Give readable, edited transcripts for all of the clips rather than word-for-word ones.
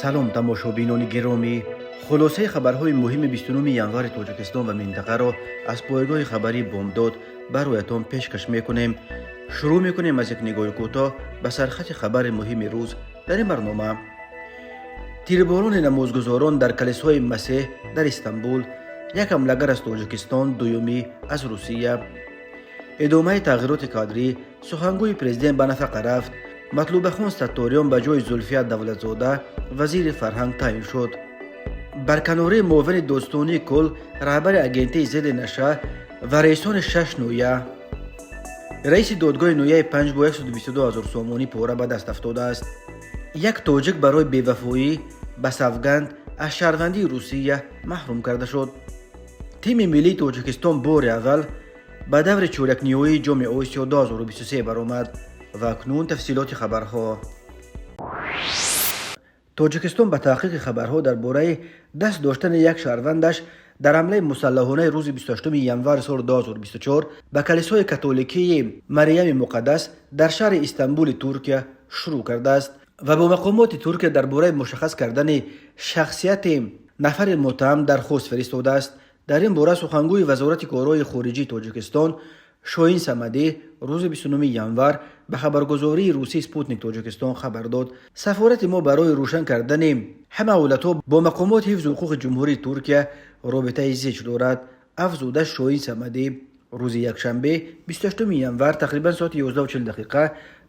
Салом, тамошобинони гиромӣ! Хулосаи хабарҳои муҳими 29 январи Тоҷикистон ва минтақаро аз пойгоҳи хабарии «Бомдод» бароятон пешкаш мекунем. Шурӯъ мекунем аз як нигоҳи кӯтоҳ ба сархати хабари муҳими рӯз. Дар ин барнома: тирборони намозгузорон дар калисои Масеҳ дар Истанбул, як ҳамлагар аз Тоҷикистон, дуюмӣ аз Русия, идомаи тағйироти кадрӣ, сухангӯи президент ба нафақа рафт, Матлубахон Сатториён ба ҷои Зулфия Давлатзода вазири фарҳанг таъин шуд, барканории муовини додстонии кулл, раҳбари агентии зидди наша ва раисони шаш ноҳия, раиси додгоҳи ноҳияи Панҷ бо 122 ҳазор сомонӣ пора ба даст афтодааст, як тоҷик барои бевафоӣ ба савганд аз шаҳрвандии Русия маҳрум карда шуд, тими миллии Тоҷикистон бори аввал ба даври чорякниҳоии Ҷоми Осиё 2023 баромад. Ва акнун тафсилоти хабарҳо. Тоҷикистон ба таҳқиқи хабарҳо дар бораи даст доштани як шаҳрвандаш дар ҳамлаи мусаллаҳонаи рӯзи 28 январи соли 2024 ба калисои католикии Мариями Муқаддас дар шаҳри Истанбули Туркия шурӯъ кардааст ва бо мақомоти Туркия дар бораи мушаххас кардани шахсияти нафари муттаҳам дархост фиристодааст. Дар ин бора сухангӯи Вазорати корҳои хориҷии Тоҷикистон Шоҳин Самадӣ рӯзи 29 январ ба хабаргузории русии «Спутник Тоҷикистон» хабар дод. Сафорати мо барои рӯшан кардани ҳама ҳолатҳо бо мақомоти ҳифзи ҳуқуқи Ҷумҳурии Туркия робитаи зич дорад, афзуда Шоҳин Самадӣ. Рӯзи якшанбе, 28 январ, тақрибан соати 11 дақиқа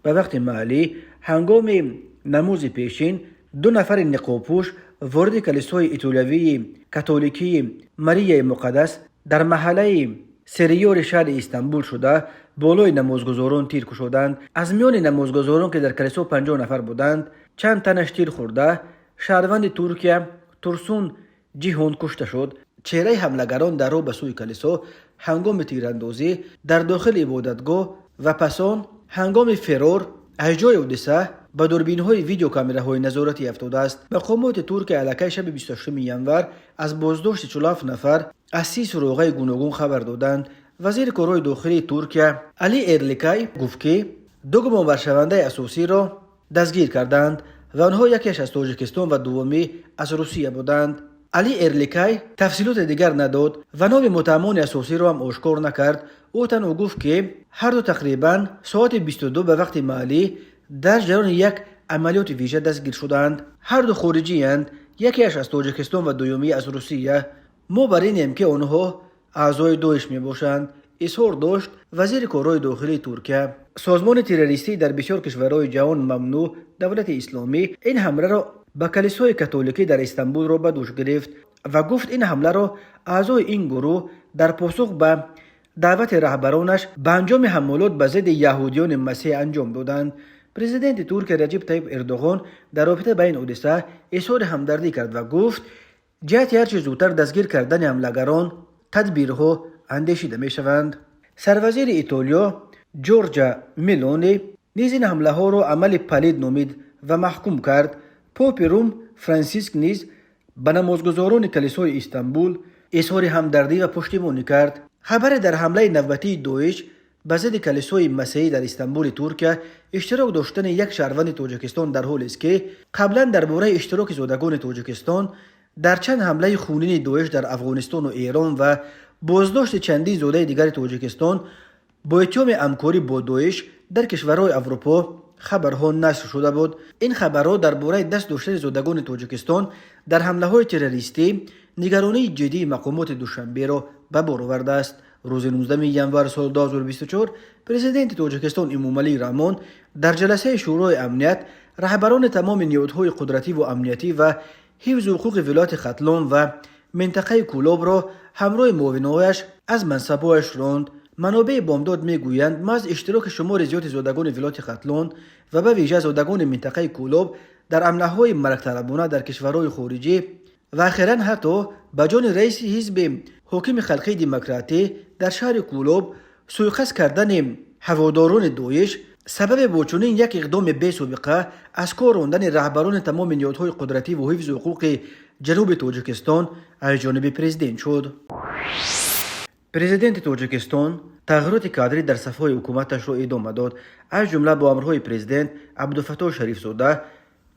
ба вақти маҳаллӣ, ҳангоми намози пешин ду нафари ниқобпӯш вориди калисои итолиявии католикии Марияи Муқаддас дар маҳаллаи Сариери шаҳри Истанбул шуда, болои намозгузорон тир кушоданд. Аз миёни намозгузорон, ки дар калисо 50 нафар буданд, чанд танаш тир хӯрда, шаҳрванди Туркия Турсун Ҷиҳон кушта шуд. Чеҳраи ҳамлагарон дар роҳ ба сӯи калисо, ҳангоми тирандозӣ, дар дохили ибодатгоҳ ва пас он ҳангоми ферор аз ҷои ҳодиса ба дурбинҳои видеокамераҳои назоратӣ афтодааст. Мақомоти Туркия аллакай шаби 28 январ аз боздошти 47 нафар аз 30 суроғаи гуногун хабар доданд. Вазири корҳои дохилии Туркия Али Ерликай гуфт, ки ду гумонбаршавандаи асосиро дастгир карданд ва онҳо якеаш аз Тоҷикистон ва дуввумӣ аз Русия буданд. Али Ерликай тафсилоти дигар надод ва номи муттаҳамони асосиро ҳам ошкор накард. Ӯ танҳо гуфт, ки ҳарду тақрибан соати 22 ба вақти маҳаллӣ дар ҷараёни як амалиёти вижа дастгир шуданд. Ҳарду хориҷиянд, якеаш аз Тоҷикистон ва дуюмӣ аз Русия. Мо бар инем, ки онҳо аъзои Доиш мебошанд, изҳор дошт вазири корҳои дохилии Туркия. Созмони террористӣ, дар бисёр кишварҳои ҷаҳон мамнӯъ, Давлати Исломӣ ин ҳамларо ба калисои католикӣ дар Истанбулро ба дӯш гирифт ва гуфт, ин ҳамларо аъзои ин гурӯҳ дар посух ба даъвати раҳбаронаш ба анҷоми ҳамолот ба зидди яҳудиёни масеҳ анҷом доданд. Президенти Туркия Раҷиб Таиб Эрдоғон дар робита ба ин ҳодиса изҳори ҳамдардӣ кард ва гуфт, ҷиҳати ҳарчи зудтар дастгир кардани ҳамлагарон тадбирҳо андешида мешаванд. Сарвазири Итолиё Ҷорҷа Мелони низ ин ҳамлаҳоро амали палид номид ва маҳкум кард. Попи Рум Франсиск низ ба намозгузорони калисои Истанбул изҳори ҳамдардӣ ва пуштибонӣ кард. Хабаре дар ҳамлаи навбатии Доиш ба зидди калисои масеҳӣ дар Истанбули Туркия иштирок доштани як шаҳрванди Тоҷикистон дар ҳолест, ки қаблан дар бораи иштироки зодагони Тоҷикистон дар чанд ҳамлаи хунини Доиш дар Афғонистону Эрон ва боздошти чандин зодаи дигари Тоҷикистон бо иттиҳоми ҳамкорӣ бо Доиш дар кишварҳои Аврупо хабарҳо нашр шуда буд. Ин хабарҳо дар бораи даст доштани зодагони Тоҷикистон дар ҳамлаҳои террористӣ нигаронии ҷиддии мақомоти Душанберо ба бор овардааст. Рӯзи 19 январ соли 2024 президенти Тоҷикистон Эмомалӣ Раҳмон дар ҷаласаи Шӯрои амният раҳбарони тамоми ниҳодҳои қудративу амниятӣ ва ҳифзу ҳуқуқи вилояти Хатлон ва минтақаи Кӯлобро ҳамроҳи муовинояш аз мансабҳояш ронд. Манобеи «Бомдод» мегӯянд, маҳз иштироки шумори зиёди зодагони вилояти Хатлон ва ба вижа зодагони минтақаи Кӯлоб дар ҳамлаҳои маргталабона дар кишварҳои хориҷӣ ва охиран ҳатто ба ҷони раиси ҳизби ҳокими Халқии Демократӣ дар шаҳри Кӯлоб сӯйқасд кардани ҳаводорони Доиш сабаби бо чунин як иқдоми бесобиқа аз кор рондани раҳбарони тамоми ниҳодҳои қудративу ҳифзи ҳуқуқи ҷануби Тоҷикистон аз ҷониби президент шуд. Президенти Тоҷикистон тағйироти кадрӣ дар сафҳои ҳукуматашро идома дод. Аз ҷумла бо амрҳои президент Абдуфаттоҳ Шарифзода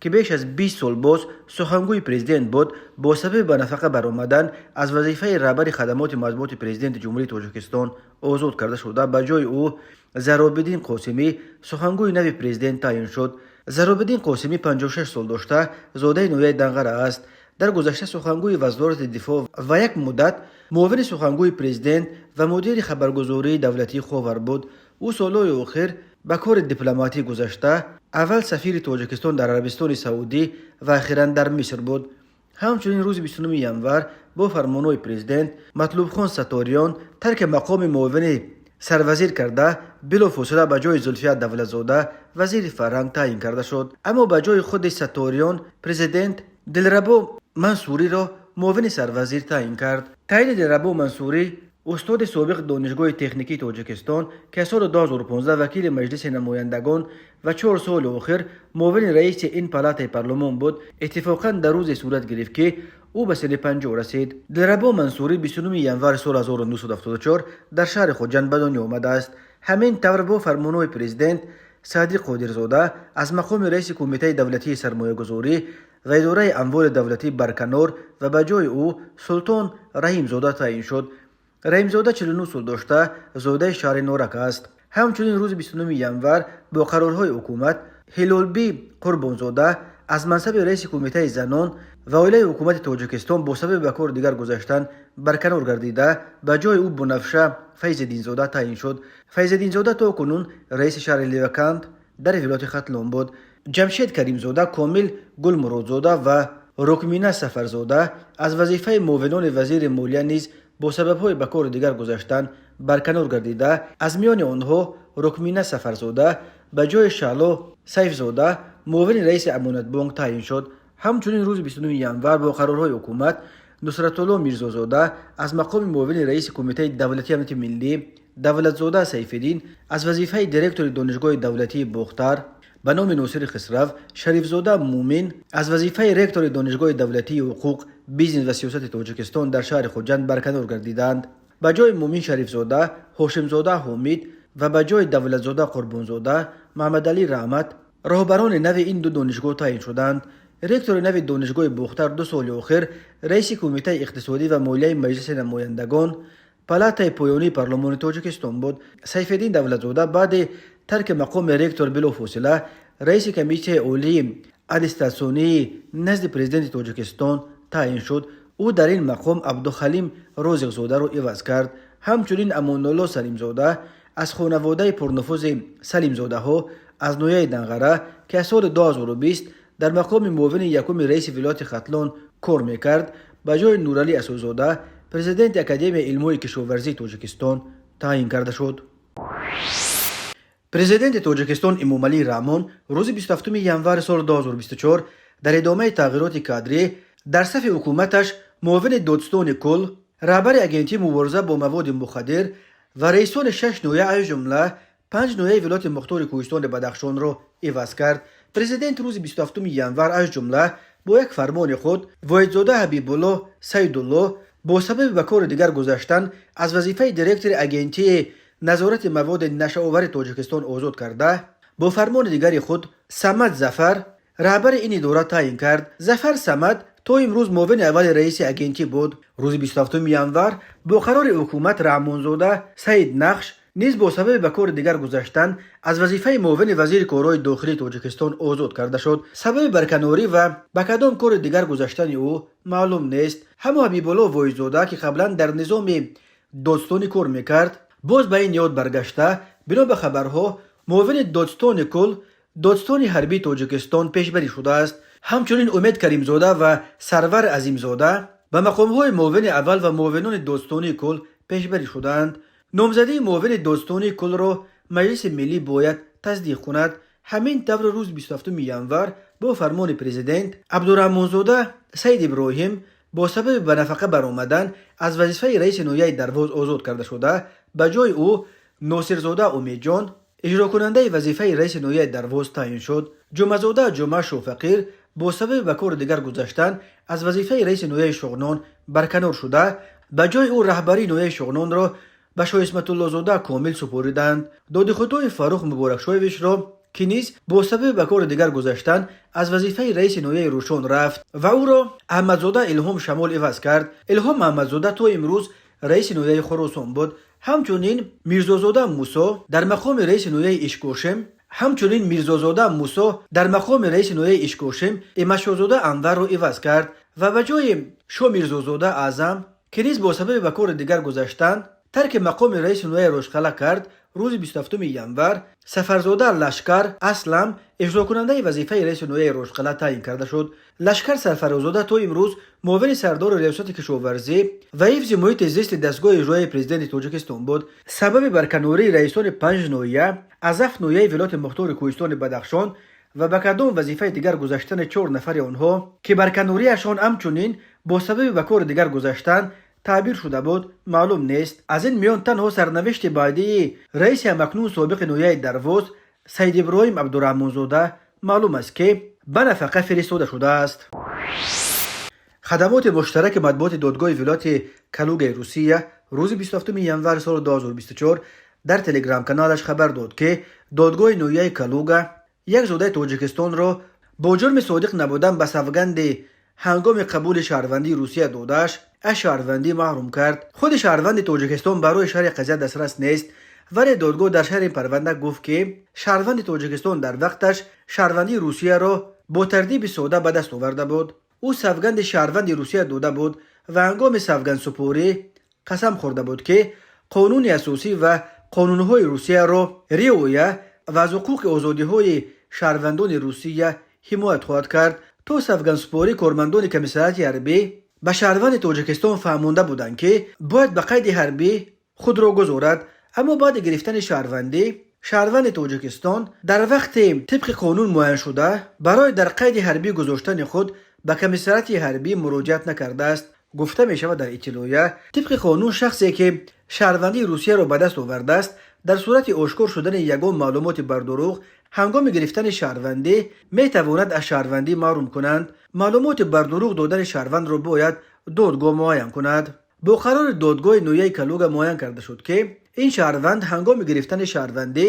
Ки беш аз 20 сол боз сухангӯи президент буд, бо сабаби ба нафақа баромадан аз вазифаи раҳбари хадамоти матбуоти Президенти Ҷумҳурии Тоҷикистон озод карда шуда, ба ҷои ӯ Заробиддин Қосимӣ сухангӯи нави президент таъин шуд. Заробиддин Қосимӣ 56 сол дошта, зодаи ноҳияи Данғара аст. Дар гузашта сухангӯи Вазорати дифоъ ва як муддат муовини сухангӯи президент ва мудири хабаргузории давлатии Ховар буд. Ӯ солҳои охир ба кори дипломатӣ гузашта, аввал сафири Тоҷикистон дар Арабистони Саудӣ ва ахиран дар Миср буд. Ҳамчунин рӯзи 29 январ бо фармонҳои президент Матлубхон Сатториён тарки мақоми муовини сарвазир карда, билофосила ба ҷои Зулфия Давлатзода вазири фарҳанг таъин карда шуд. Аммо ба ҷои худи Сатториён президент Дилрабо Мансуриро муовини сарвазир таъин кард. Таъини Дилрабо Мансурӣ, устоди собиқ Донишгоҳи техникии Тоҷикистон, ки аз соли 2015 вакили Маҷлиси намояндагон ва 4 соли охир муовини раиси ин палатаи парлумон буд, иттифоқан дар рӯзе сурат гирифт, ки ӯ ба синни 50 расид. Дилрабо Мансурӣ 29 январи соли 1974 дар шаҳри Хуҷанд ба дунё омадааст. Ҳамин тавр, бо фармонҳои президент Саъдӣ Қодирзода аз мақоми раиси Кумитаи давлатии сармоягузорӣ ва идораи амволи давлатӣ барканор ва ба ҷои ӯ Султон Раҳимзода таъин шуд. Раҳимзода 49 сол дошта, зодаи шаҳри Норак аст. Ҳамчунин рӯзи 29 январ бо қарорҳои ҳукумат Ҳилолбӣ Қурбонзода аз мансаби раиси Кумитаи занон ва оилаи ҳукумати Тоҷикистон бо сабаби ба кори дигар гузаштан барканор гардида, ба ҷои ӯ Бунафша Файзиддинзода таъин шуд. Файзиддинзода то кунун раиси шаҳри Леваканд дар вилояти Хатлон буд. Ҷамшед Каримзода, Комил Гулмуродзода ва Рукмина Сафарзода аз вазифаи муовинони вазири молия низ бо сабабҳои ба кори дигар гузаштан барканор гардида, аз миёни онҳо Рукмина Сафарзода ба ҷои Шаъло Сайфзода муовини раиси Амонатбонк таъин шуд. Ҳамчунин рӯзи 29 январ бо қарорҳои ҳукумат Нусратулло Мирзозода аз мақоми муовини раиси Кумитаи давлатии амнияти миллӣ, Давлатзода Сайфиддин аз вазифаи директори Донишгоҳи давлатии Бохтар ба номи Носири Хисрав, Шарифзода Мумин аз вазифаи ректори Донишгоҳи давлатии ҳуқуқ, бизнес ва сиёсати Тоҷикистон дар шаҳри Хуҷанд барканор гардиданд. Ба ҷои Мумин Шарифзода Ҳошимзода Ҳомид ва ба ҷои Давлатзода Қурбонзода Маҳмадалӣ Раҳмат роҳбарони нави ин ду донишгоҳ таъин шуданд. Ректори нави Донишгоҳи Бохтар 2 соли охир раиси Кумитаи иқтисодӣ ва молияи Маҷлиси намояндагон, палатаи поёнии парлумони Тоҷикистон буд. Сайфиддин Давлатзода баъди тарки мақоми ректор билофосила раиси Комиссияи олии аттестатсионии назди Президенти Тоҷикистон таъин шуд. Ӯ дар ин мақом Абдухалим Розиқзодаро иваз кард. Ҳамчунин Амонулло Салимзода аз хонаводаи пурнуфузи Салимзодаҳо аз ноҳияи Данғара, ки аз соли 2020 дар мақоми муовини якуми раиси вилояти Хатлон кор мекард, ба ҷои Нуралӣ Асозода, президенти Академияи илмҳои кишоварзии Тоҷикистон, таъин карда шуд. Президенти Тоҷикистон Эмомалӣ Раҳмон рӯзи 27 январи соли 2024 дар идомаи тағйироти кадрӣ дар сафи ҳукуматаш муовини додстони кул, раҳбари Агентии мубориза бо маводи мухаддир ва раисони шаш ноҳия, аз ҷумла панҷ ноҳияи вилояти мухтори Кӯҳистони Бадахшонро иваз кард. Президент рӯзи 27 январ аз ҷумла бо як фармони худ Воҳидзода Ҳабибулло Саидулло бо сабаби ба кори дигар гузаштан аз вазифаи директори Агентии назорати маводи нашъаовари Тоҷикистон озод карда, бо фармони дигари худ Самад Зафар раҳбари ин идора таъин кард. Зафар Самад то имрӯз муовини аввали раиси агентӣ буд. Рӯзи 27 январ бо қарори ҳукумат Раҳмонзода Саид Нақш низ бо сабаби ба кори дигар гузаштан аз вазифаи муовини вазири корҳои дохилии Тоҷикистон озод карда шуд. Сабаби барканорӣ ва ба кадом кори дигар гузаштани ӯ маълум нест. Ҳамо Ҳабибулло Воҳидзода, ки қаблан дар низоми додстонӣ кор мекард, боз ба ин ниҳод баргашта, бино ба хабарҳо муовини додстони кул, додстони ҳарбии Тоҷикистон пешбарӣ шудааст. Ҳамчунин Умед Каримзода ва Сарвар Азимзода ба мақомҳои муовини аввал ва муовинони додстонии кул пешбарӣ шудаанд. Номзадии муовини додстонии кулро Маҷлиси миллӣ бояд тасдиқ кунад. Ҳамин тавр, рӯзи 27 январ бо фармони президент Абдураҳмонзода Саид Иброҳим бо сабаби ба нафақа баромадан аз вазифаи раиси ноҳияи Дарвоз озод карда шуда, ба ҷои ӯ Носирзода Умедҷон иҷрокунандаи вазифаи раиси ноҳияи Дарвоз таъин шуд. Ҷумъазода Ҷумъа Шофақир бо сабаби ба кори дигар гузаштан аз вазифаи раиси ноҳияи Шуғнон барканор шуда, ба ҷои ӯ раҳбарии ноҳияи Шуғнонро ба Шоҳисматуллозода Комил супориданд. Додихудои Фаррух Муборакшоевичро Ки низ бо сабаби ба кори дигар гузаштан аз вазифаи раиси ноҳияи Рӯшон рафт ва ӯро Аҳмадзода Илҳом Шамол иваз кард. Илҳом Аҳмадзода то имрӯз раиси ноҳияи Хуросон буд. Ҳамчунин Мирзозода Мусо дар мақоми раиси ноҳияи Ишкошим, ҳамчунин Мирзозода Мусо дар мақоми раиси ноҳияи Ишкошим Эмашозода Анварро иваз кард ва ба ҷои Шомирзозода Аъзам, ки низ бо сабаби ба кори дигар гузаштан тарки мақоми раиси ноҳияи Рошқалъа кард, рӯзи 27 январ Сафарзода Лашкар Аслам иҷрокунандаи вазифаи раиси ноҳияи Рошқалъа таъин карда шуд. Лашкар Сарфарозода то имрӯз муовини сардори Риёсати кишоварзӣ ва ҳифзи муҳити зисти Дастгоҳи иҷроияи Президенти Тоҷикистон буд. Сабаби барканории раисони панҷ ноҳия аз ҳафт ноҳияи вилояти мухтори Кӯҳистони Бадахшон ва ба кадом вазифаи дигар гузаштани чор нафари онҳо, ки барканориашон ҳамчунин бо сабаби ба кори дигар гузаштан таъбир шуда буд, маълум нест. Аз ин миён танҳо сарнавишти баъдии раиси ҳамакнун собиқи ноҳияи Дарвоз Саид Иброҳим Абдураҳмонзода маълум аст, ки ба нафақа фиристода шудааст. Хадамоти муштараки матбуоти додгоҳи вилояти Калугаи Русия рӯзи 27 январи соли 2024 дар телеграм-каналаш хабар дод, ки додгоҳи ноҳияи Калуга як зодаи Тоҷикистонро бо ҷурми содиқ набудан ба савганди ҳангоми қабули шаҳрвандии Русия додааш аз шаҳрвандӣ маҳрум кард. Худи шаҳрванди Тоҷикистон барои шарҳи қазия дастрас нест, вале додгоҳ дар шарҳи парванда гуфт, ки шаҳрванди Тоҷикистон дар вақташ шаҳрвандии Русияро бо тартиби сода ба даст оварда буд. Ӯ савганди шаҳрванди Русия дода буд ва ҳангоми савгандсупорӣ қасам хӯрда буд, ки қонуни асосӣ ва қонунҳои Русияро риоя ва аз ҳуқуқи озодиҳои шаҳрвандони Русия ҳимоят хоҳад кард. То савгандсупорӣ кормандони комиссариати ҳарбӣ ба шаҳрванди Тоҷикистон фаҳмонда буданд, ки бояд ба қайди ҳарбӣ худро гузорад, аммо баъди гирифтани шаҳрвандӣ шаҳрванди Тоҷикистон дар вақти тибқи қонун муайяншуда барои дар қайди ҳарбӣ гузоштани худ ба комиссариати ҳарбӣ муроҷиат накардааст, гуфта мешавад дар иттилоия. Тибқи қонун, шахсе ки шаҳрвандии Русияро ба даст овардааст, дар сурати ошкор шудани ягон маълумоти бардурӯғ ҳангоми гирифтани шаҳрвандӣ метавонад аз шаҳрвандӣ маҳрум кунанд. Маълумоти бардурӯғ додани шаҳрвандро бояд додгоҳ муайян кунад. Бо қарори додгоҳи ноҳияи Калуга муайян карда шуд, ки ин шаҳрванд ҳангоми гирифтани шаҳрвандӣ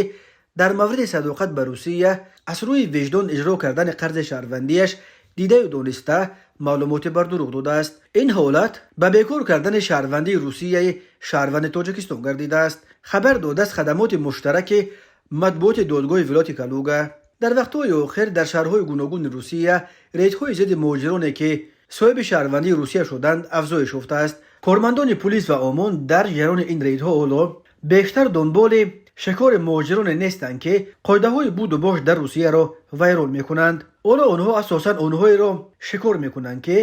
дар мавриди садоқат ба Русия аз рӯи виҷдон иҷро кардани қарзи шаҳрвандиаш дидаю дониста маълумоти бардурӯғ додааст. Ин ҳолат ба бекор кардани шаҳрвандии Русияи шаҳрванди Тоҷикистон гардидааст, хабар додааст хадамоти муштараки матбуоти додгоҳи вилояти Калуга. Дар вақтҳои охир дар шаҳрҳои гуногуни Русия рейдҳои зидди муҳоҷироне, ки соҳиби шаҳрвандии Русия шуданд, афзоиш ёфтааст. Кормандони пулис ва ОМОН дар ҷараёни ин рейдҳо ҳоло бештар дунболи шикори муҳоҷироне нестанд, ки қоидаҳои буду бош дар Русияро вайрон мекунанд. Ҳоло онҳо асосан онҳоеро шикор мекунанд, ки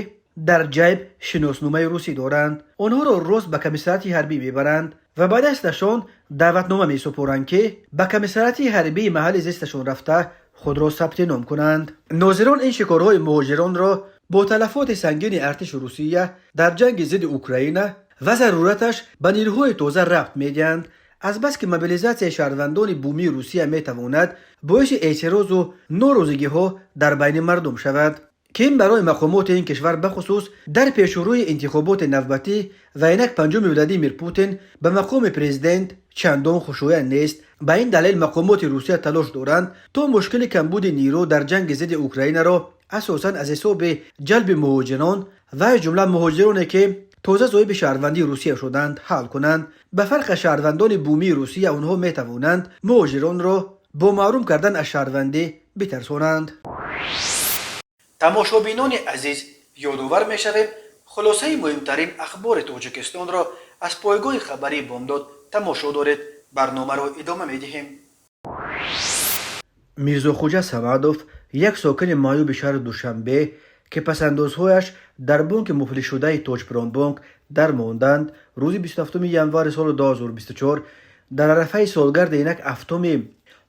дар ҷайб шиносномаи русӣ доранд. Онҳоро рост ба комиссариати ҳарбӣ мебаранд ва ба дасташон даъватнома месупоранд, ки ба комиссариати ҳарбии маҳалли зисташон рафта худро сабти ном кунанд. Нозирон ин шикорҳои муҳоҷиронро бо талафоти сангини артиши Русия дар ҷанги зидди Украина ва зарураташ ба нирӯҳои тоза рабт медиҳанд, азбаски мобилизатсияи шаҳрвандони бумии Русия метавонад боиси эътирозу норозигиҳо дар байни мардум шавад, ки ин барои мақомоти ин кишвар, бахусус дар пешурӯи интихоботи навбатӣ ва инак панҷуми Владимир Путин ба мақоми президент, чандон хушоянд нест. Ба ин далел мақомоти Русия талош доранд, то мушкили камбуди нирӯ дар ҷанги зидди Украинаро асосан аз ҳисоби ҷалби муҳоҷирон ва аз ҷумла муҳоҷироне, ки тоза соҳиби шаҳрвандии Русия шуданд, ҳал кунанд. Ба фарқ аз шаҳрвандони бумии Русия, онҳо метавонанд муҳоҷиронро бо маҳрум кардан аз шаҳрвандӣ битарсонанд. Тамошобинони азиз, ёдовар мешавем, хулосаи муҳимтарин ахбори Тоҷикистонро аз пойгоҳи хабарии Бомдод тамошо доред. Барномаро идома медиҳем. Мирзохуҷа Самадов, як сокини маъюби шаҳри Душанбе, ки пасандозҳояш дар бонки муфлисшудаи Тоҷпромбонк дармонданд, рӯзи 27 январи соли 2024 дар арафаи солгарди инак ҳафтуми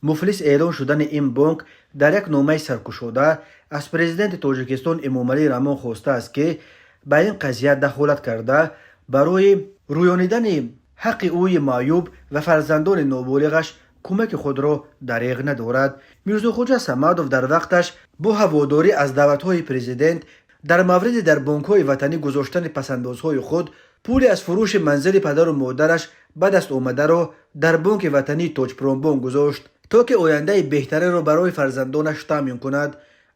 муфлис эълон шудани ин бонк дар як номаи саркушода аз президенти Тоҷикистон Эмомалӣ Раҳмон хостааст, ки ба ин қазия дахолат карда, барои рӯёнидани ҳаққи ӯи маъюб ва фарзандони ноболиғаш кӯмаки худро дареғ надорад. Мирзохуҷа Самадов дар вақташ бо ҳаводорӣ аз даъватҳои президент дар мавриди дар бонкҳои ватанӣ гузоштани пасандозҳои худ, пули аз фурӯши манзили падару модараш ба даст омадаро дар бонки ватании Тоҷпромбонк гузошт. То ки ояндаи беҳтареро барои фарзандонаш таъмин кунад.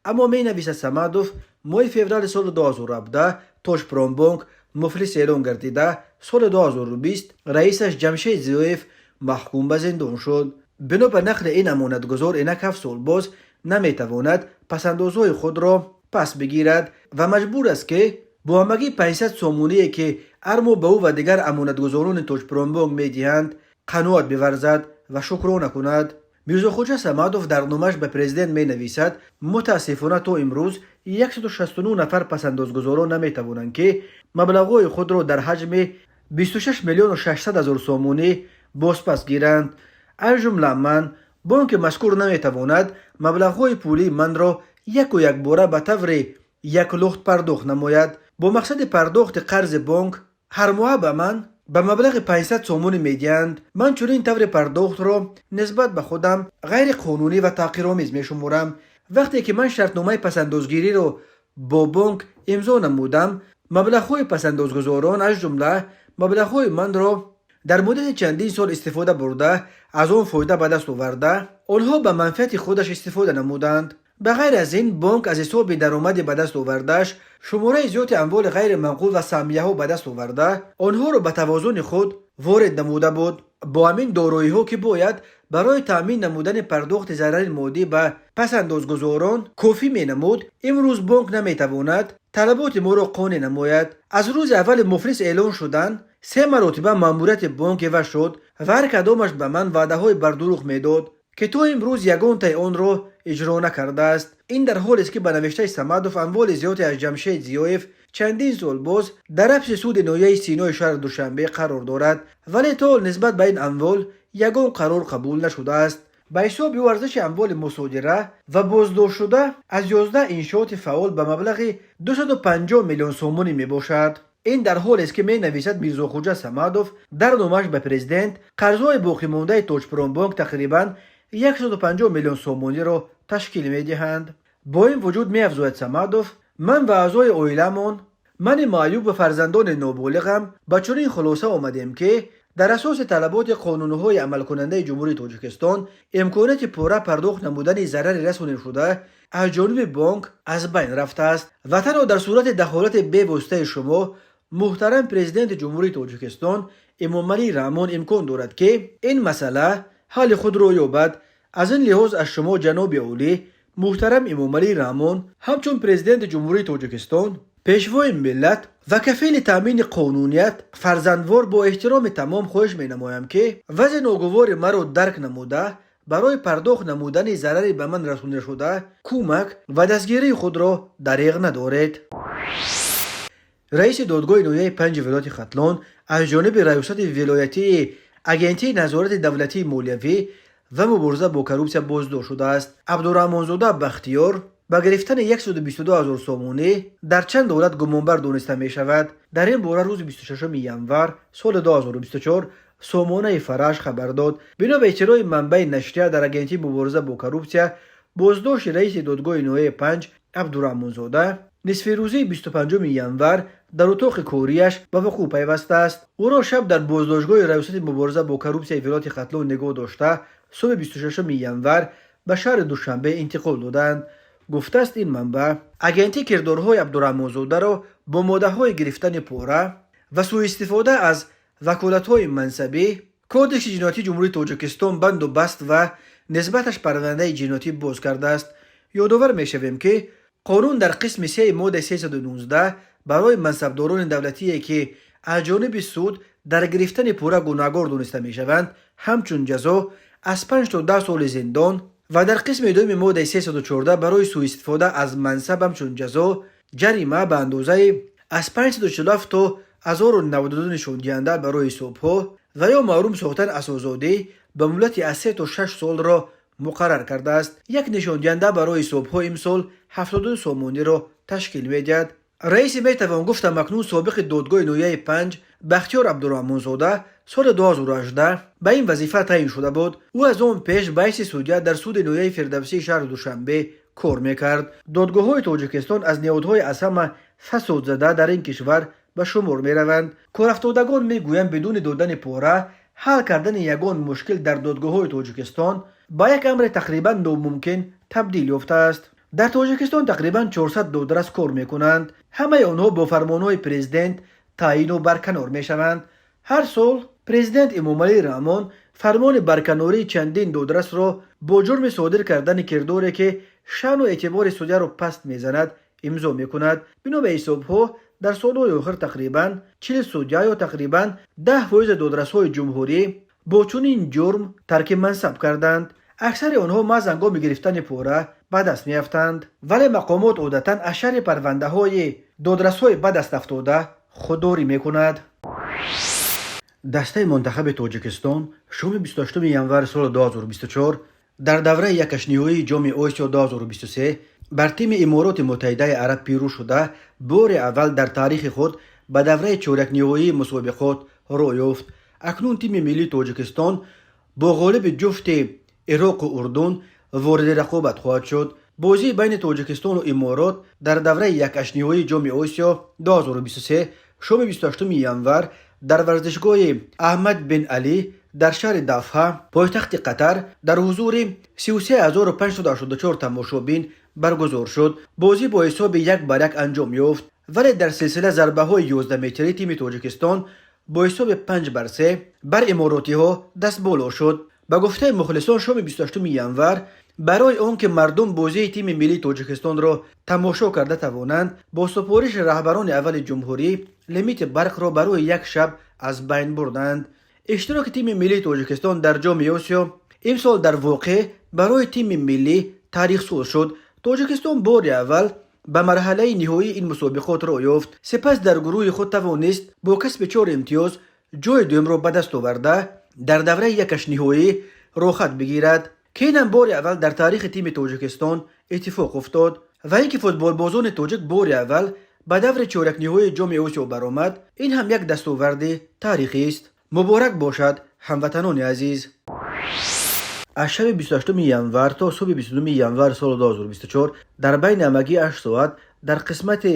Аммо, менависад Самадов, моҳи феврали соли 2017 Тоҷпромбонк муфлис эълон гардида, соли 2020 раисаш Ҷамшед Зиёев маҳкум ба зиндон шуд. Бино ба нақли ин амонатгузор, инак 7 сол боз наметавонад пасандозҳои худро пас бигирад ва маҷбур аст, ки бо ҳамагӣ 500 сомоние, ки ҳар моҳ ба ӯ ва дигар амонатгузорони Тоҷпромбонк медиҳанд, қаноат биварзад ва шукрона кунад. Мирзохоҷа Самадов дар номаш ба президент менависад: мутаассифона, то имрӯз 169 нафар пасандозгузорон наметавонанд, ки маблағҳои худро дар ҳаҷми 26 миллиону 600 ҳазор сомонӣ бозпас гиранд, аз ҷумла ман. Бонки мазкур наметавонад маблағҳои пулии манро яку якбора ба таври яклухт пардохт намояд. Бо мақсади пардохти қарзи бонк ҳармоҳа ба ман ба маблағи 500 сомонӣ медиҳанд. Ман чунин таври пардохтро нисбат ба худам ғайриқонунӣ ва таҳқиромез мешуморам. Вақте ки ман шартномаи пасандозгириро бо бонк имзо намудам, маблағҳои пасандозгузорон, аз ҷумла маблағҳои манро дар муддати чандин сол истифода бурда, аз он фоида ба даст оварда, онҳо ба манфиати худаш истифода намуданд. Ба ғайр аз ин, бонк аз ҳисоби даромади ба даст овардааш шумораи зиёди амволи ғайриманқул ва саҳмияҳо ба даст оварда, онҳоро ба тавозуни худ ворид намуда буд. Бо ҳамин дороиҳо, ки бояд барои таъмин намудани пардохти зарари моддӣ ба пасандозгузорон кофӣ менамуд, имрӯз бонк наметавонад талаботи моро қонеъ намояд. Аз рӯзи аввали муфлис эълон шудан се маротиба маъмурияти бонк иваз шуд ва ҳар кадомаш ба ман ваъдаҳои бардурӯғ медод, ки то имрӯз ягонтаи онро иҷро накардааст. Ин дар ҳолест, ки, ба навиштаи Самадов, амволи зиёде аз Ҷамшед Зиёев чандин сол боз дар ҳабси суди ноҳияи Синои шаҳри Душанбе қарор дорад, вале то ҳол нисбат ба ин амвол ягон қарор қабул нашудааст. Ба ҳисоби ӯ, арзиши амволи мусодира ва боздоштшуда аз 11 иншооти фаъол ба маблағи 250 миллион сомонӣ мебошад. Ин дар ҳолест, ки, менависад Мирзохоҷа Самадов дар номааш ба президент, қарзҳои боқимондаи Тоҷпромбонк тақрибан 150 миллион сомониро ташкил медиҳанд. Бо ин вуҷуд, меафзояд Самадов, ман ва аъзои оиламон, мани маъюб ва фарзандони ноболиғам, ба чунин хулоса омадем, ки дар асоси талаботи қонунҳои амалкунандаи Ҷумҳурии Тоҷикистон имконияти пурра пардохт намудани зарари расонидашуда аз ҷониби бонк аз байн рафтааст ва танҳо дар сурати дахолати бевоситаи шумо, муҳтарам Президенти Ҷумҳурии Тоҷикистон Эмомалӣ Раҳмон, имкон дорад, ки ин масъала ҳалли худро ёбад. Аз ин лиҳоз аз шумо, ҷаноби олӣ, муҳтарам Эмомалӣ Раҳмон, ҳамчун Президенти Ҷумҳурии Тоҷикистон, Пешвои миллат ва кафили таъмини қонуният, фарзандвор бо эҳтироми тамом хоҳиш менамоям, ки вазъи ногувори маро дарк намуда, барои пардохт намудани зарари ба ман расонидашуда кӯмак ва дастгирии худро дареғ надоред. Раиси додгоҳи ноҳияи Панҷи вилояти Хатлон аз ҷониби Раёсати вилоятии Агентии назорати давлатии молиявӣ ва мубориза бо коррупсия боздошт шудааст. Абдураҳмонзода Бахтиёр ба гирифтани 122 ҳазор сомонӣ дар чанд ҳолат гумонбар дониста мешавад. Дар ин бора рӯзи 26 январ соли 2024 сомонаи Фараш хабар дод. Бино ба иттилои манбаи нашрия дар Агентии мубориза бо коррупсия, боздошти раиси додгоҳи ноҳияи Панҷ Абдураҳмонзода нисфирӯзии 25 январ дар утоқи кориаш ба вуқӯъ пайвастааст. Ӯро шаб дар боздоштгоҳи Раёсати мубориза бо коррупсияи вилояти Хатлон нигоҳ дошта, субҳи 26 январ ба шаҳри Душанбе интиқол доданд, гуфтааст ин манбаъ. Агентӣ кирдорҳои Абдураҳмонзодаро бо моддаҳои гирифтани пора ва сӯистифода аз ваколатҳои мансабӣ Кодекси ҷиноятии Ҷумҳурии Тоҷикистон банду баст ва нисбаташ парвандаи ҷиноятӣ боз кардааст. Ёдовар мешавем, ки қонун дар қисми сеи моддаи 319 барои мансабдорони давлатие, ки аз ҷониби суд дар гирифтани пора гунаҳгор дониста мешаванд, ҳамчун ҷазо аз 5 то 10 соли зиндон ва дар қисми дуюми моддаи 314 барои сӯистифода аз мансаб ҳамчун ҷазо ҷарима ба андозаи аз 547 то 1092 нишондиҳанда барои ҳисобҳо ва ё маҳрум сохтан аз озодӣ ба муҳлати аз 3 то 6 солро муқаррар кардааст. Як нишондиҳанда барои ҳисобҳо имсол 72 сомониро ташкил медиҳад. Раиси, метавон гуфт, ҳамакнун собиқи додгоҳи ноҳияи Панҷ Бахтиёр Абдураҳмонзода соли 2018 ба ин вазифа таъин шуда буд. Ӯ аз он пеш ба ҳайси судя дар суди ноҳияи Фирдавсии шаҳри Душанбе кор мекард. Додгоҳҳои Тоҷикистон аз ниҳодҳои аз ҳама фасодзада дар ин кишвар ба шумор мераванд. Корафтодагон мегӯянд, бидуни додани пора Ҳал кардани ягон мушкил дар додгоҳҳои Тоҷикистон ба як амри тақрибан номумкин табдил ёфтааст. Дар Тоҷикистон тақрибан 400 додрас кор мекунанд. Ҳамаи онҳо бо фармонҳои президент таъйину барканор мешаванд. Ҳар сол президент Эмомалӣ Раҳмон фармони барканории чандин додрасро бо ҷурми содир кардани кирдоре, ки шаъну эътибори судяро паст мезанад, имзо мекунад. Бино ба ҳисобҳо, дар солҳои охир тақрибан 40 судя ё тақрибан 10% додрасҳои ҷумҳурӣ бо чунин ҷурм тарки мансаб карданд. Аксари онҳо маҳз ҳангоми гирифтани пора ба даст меафтанд, вале мақомот одатан аз шарҳи парвандаҳои додрасҳои ба даст афтода худдорӣ мекунад. Дастаи мунтахаби Тоҷикистон шоми 28 январи соли 2024 дар давраи якҳаштниҳоии Ҷоми Осиё 2023 бар тими Имороти Муттаҳидаи Араб пирӯз шуда, бори аввал дар таърихи худ ба давраи чорякниҳоии мусобиқот роҳ ёфт. Акнун тими миллии Тоҷикистон бо ғолиби ҷуфти Ироқу Урдун вориди рақобат хоҳад шуд. Бозии байни Тоҷикистону Иморот дар давраи якҳаштниҳоии Ҷоми Осиё 2023 шоми 28 январ дар варзишгоҳи Аҳмад бин Алӣ дар шаҳри Дафҳа, пойтахти Қатар, дар ҳузури 33 584 тамошобин баргузор шуд. Бозӣ бо ҳисоби 1-1 анҷом ёфт, вале дар силсила зарбаҳои 11-метрӣ тими Тоҷикистон бо ҳисоби 5-3 бар иморотиҳо дастболо шуд. Ба гуфтаи мухлисон, шоми 28 январ барои он ки мардум бозии тими миллии Тоҷикистонро тамошо карда тавонанд, бо супориши раҳбарони аввали ҷумҳурӣ лимити барқро барои як шаб аз байн бурданд. Иштироки тими миллии Тоҷикистон дар Ҷоми Осиё имсол дар воқеъ барои тими миллӣ таърихсоз шуд. Тоҷикистон бори аввал ба марҳалаи ниҳоии ин мусобиқот роҳ ёфт, сипас дар гурӯҳи худ тавонист бо касби чор имтиёз ҷои дуюмро ба даст оварда, дар давраи якҳаштниҳоӣ роҳхат бигирад, ки инам бори аввал дар таърихи тими Тоҷикистон иттифоқ уфтод. Ва ин ки футболбозони тоҷик бори аввал ба даври чорякниҳоии Ҷоми Осиё баромад, ин ҳам як дастоварди таърихист. Муборак бошад, ҳамватанони азиз! Аз шаби 28 январ то субҳи 29 январ соли 2024 дар байни ҳамагӣ 8 соат дар қисмати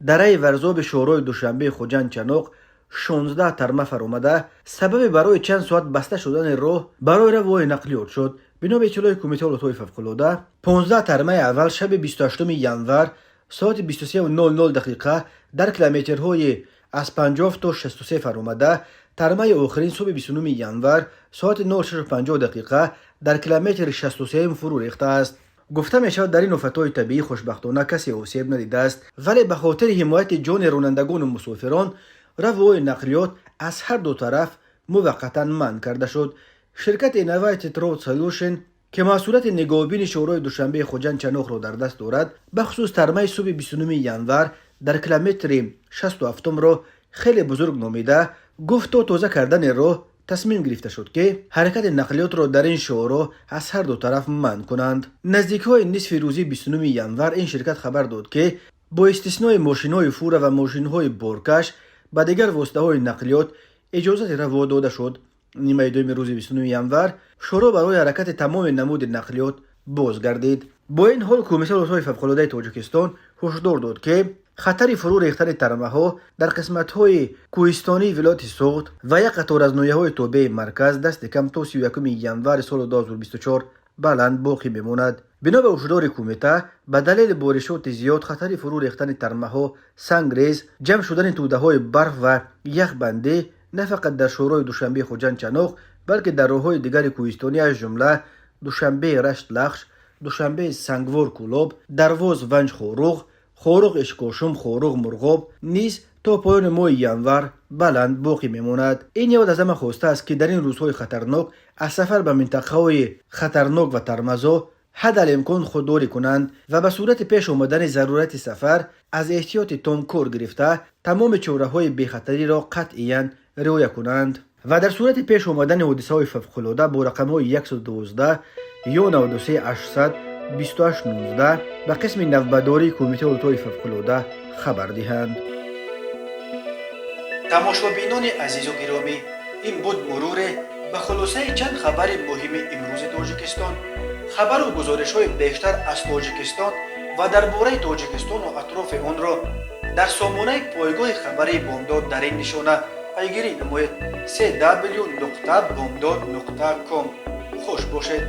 дараи Варзоби шоҳроҳи Душанбеи Хуҷанд Чаноқ 16 тарма фаромада, сабаби барои чанд соат баста шудани роҳ барои равои нақлиёт шуд. Бино ба иттилои Кумитаи ҳолатҳои фавқулода, 15 тармаи аввал шаби 28 январ соати 23:00 дақиқа дар километрҳои аз 50 то 63 фаромада, тармаи охирин субҳи 29 январ соати 06:50 дақиқа дар километри 63 фурӯ рехтааст. Гуфта мешавад, дар ин офатҳои табиӣ хушбахтона касе осеб надидааст, вале ба хотири ҳимояти ҷони ронандагону мусофирон равои нақлиёт аз ҳар ду тараф муваққатан манъ карда шуд. Ширкати Innovated Road Solution, ки масъулияти нигоҳубини шоҳроҳи Душанбеи Хуҷанд Чаноқро дар даст дорад, бахусус тармаи субҳи 29 январ дар километри 67-ро хеле бузург номида, гуфт, то тоза кардани роҳ тасмим гирифта шуд, ки ҳаракати нақлиётро дар ин шоҳроҳ аз ҳар ду тараф манъ кунанд. Наздикҳои нисфи рӯзи 29 январ ин ширкат хабар дод, ки бо истиснои мошинҳои фура ва мошинҳои боркаш ба дигар воситаҳои нақлиёт иҷозати раво дода шуд. Нимаи дуюми рӯзи 29 январ шоҳроҳ барои ҳаракати тамоми намуди нақлиёт боз гардид. Бо ин ҳол, Кумитаи ҳолатҳои фавқулодаи Тоҷикистон ҳушдор дод, ки хатари фурӯ рехтани тармаҳо дар қисматҳои кӯҳистонии вилояти Суғд ва як қатор аз ноҳияҳои тобеи марказ дасти кам то 31 январи соли 2024 баланд боқӣ мемонад. Бино ба ҳушдори кумита, ба далели боришоти зиёд хатари фурӯ рехтани тармаҳо, сангрез, ҷамъ шудани тӯдаҳои барф ва яхбандӣ на фақат дар шоҳроҳи Душанбе Хуҷанд Чаноқ, балки дар роҳҳои дигари кӯҳистонӣ, аз ҷумла Душанбе Рашт Лахш, Душанбе Сангвор Кӯлоб, Дарвоз Ванҷ Хоруғ, Хоруғ Ишкошум, Хоруғ Мурғоб низ то поёни моҳи январ баланд боқӣ мемонад. Ин ниҳод аз ҳама хостааст, ки дар ин рӯзҳои хатарнок аз сафар ба минтақаҳои хатарнок ва тармазо ҳадалимкон худдорӣ кунанд ва ба сурати пеш омадани зарурати сафар аз эҳтиёти том кор гирифта, тамоми чораҳои бехатариро қатъиян риоя кунанд ва дар сурати пеш омадани ҳодисаҳои фавқулода бо рақамҳои 112 ё 93 800 28 19 ба қисми навбатдории Кумитаи ҳолатҳои фавқулода хабар диҳанд. Тамошобинони азизу гиромӣ, ин буд муруре ба хулосаи чанд хабари муҳими имрӯзи Тоҷикистон. Хабару гузоришҳои бештар аз Тоҷикистон ва дар бораи Тоҷикистону атрофи онро дар сомонаи пойгоҳи хабарии Бомдод дар ин нишона Пайгирӣ намоед: cw.bomdod.com. Хуш бошед.